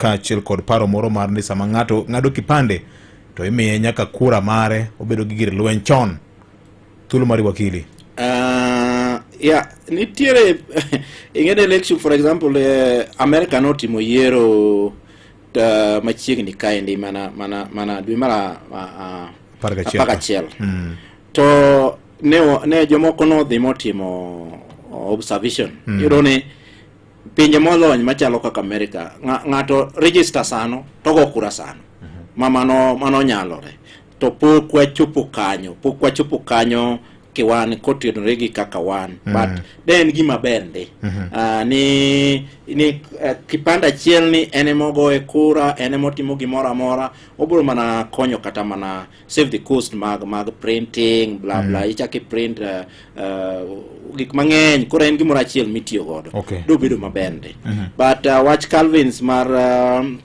Kaachiel kod paro moro mar ni sama ng'ato ng'ado kipande to imiye nyaka kura mare, obedo gi gir lweny chon. Thuolo mari, wakili. Yeah, nitiere ing'e election, for example, America notimo yiero machiegni kaendi mana dwe mar 11. 11. To ne jomoko nodhi motimo observation. Iyudo ni pinje molony machalo kaka America, ng'ato register sano to go kura sano. Ma mano nyalore. To pok wachopo kanyo, pok wachopo kanyo kiwan kotenore gi kaka wan. But de en gima ber ndi. Ni kipande achiel ni en ema ogoye kura, en ema otimo gimoro amora, obiro mana konyo kata mana save the cost mag printing, bla bla, ichak i print gik mang'eny. Koro en gimoro achiel mitiyo godo. Dobedo maber ndi. But wach Calvins mar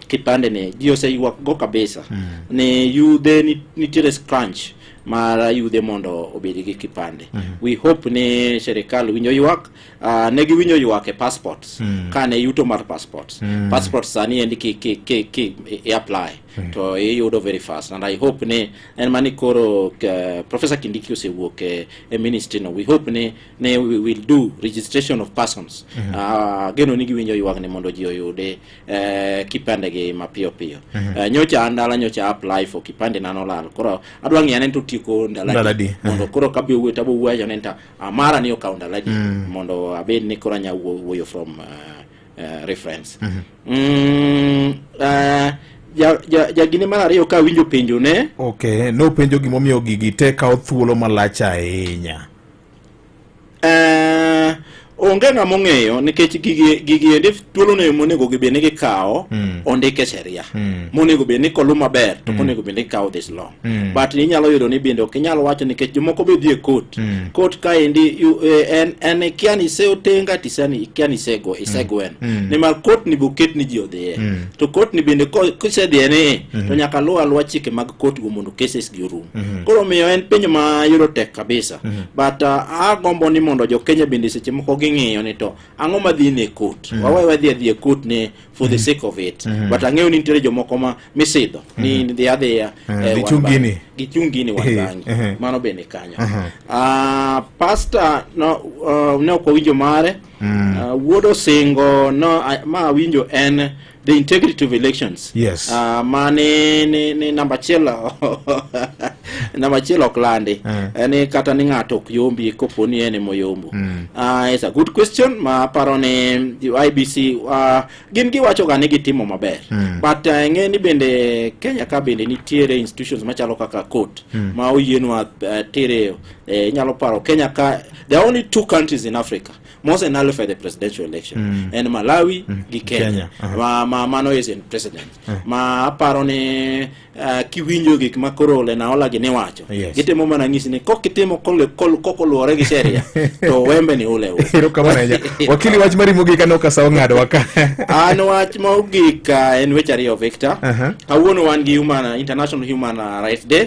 kipande ni ji oseywak go kabisa ni yudhe nitiere crunch mar yudhe mondo obed gi kipande. We hope ni sirikal winjo ywak. Ne giwinjo ywak e passports kane yuto mar passports. Passports sani endi ki i apply to iyudo very fast, and I hope ni en mani koro Professor Kindiki osewuok e ministry no, we hope ni we will do registration of persons. Geno ni giwinjo ywak ni mondo ji oyude kipande gi mapiyo piyo. Nyocha an dala nyocha apply for kipande na nolal, koro adwa ng'iyo ane to tieko ndalo Ndalo adi adi? Mondo koro kabiro wuoyo tabo wuoyo ne ta mara ni okawo ndalo adi mondo abed ni koro anya wuoyo from reference. Ja gine mar ariyo ka winjo penjo ne. Okay, nopenjo gimomiyo gigi te kawo thuolo malach ahinya. Onge ng'ama ong'eyo nikech gigi endi thuolo ne monego gibed ni gikawo ondik e sheria monego bed ni kolu maber to onego bed ni gikawo this long. But inyalo yudo ni bende ok inyal wacho nikech jomoko be dhi e court. Court kaendi en ikia ni iseotenga to ikia ni isego isegweno nimar court ni boket ni ji odhiye to court ni bende kisedhiye ni to nyaka luw aluwa chike mag court go mondo cases gi orum. Koro omiyo en penjo ma yudo tek kabisa, but agombo ni mondo jo Kenya bende seche moko ging'iyo ni to ang'o madhi ne court. Wawe wadhi adhi e court ni for the sake of it, but ang'eyo ni nitiere jomoko ma misidho ni dhi adhiya Dhi wan chung bang'e. gini. Gichung gini wan bang'i. Mano bende kanyo. Pastor no, ne ok wawinjo mare. Wuod Osingo no, ma awinjo en the integrity of elections. Ma ni namba achiel ok landi. Ni kata ni ng'ato ok yombi kopo ni en emoyombo. It's a good question ma aparo ni IEBC gin giwacho ga ni gitimo maber. But ng'e ni bende Kenya ka bende nitiere institutions machalo kaka court ma oyienwa tere inyalo paro Kenya ka there are only two countries in Africa mose nullify the presidential election, en Malawi gi Kenya. Kenya, aha. Ma mano is in precedent ma aparo ni kiwinjo gik ma koro Lenaola gi niwacho gitimo mana nyisi ni kok itimo kok oluwore gi sheria to wembe ni ule ule. Erokamano ahinya. Wakili, wach mari mogik aneno ka sa ong'adowa ka. An wach mogik en weche ariyo, Victor. Kawuono wan gi International Human Rights Day.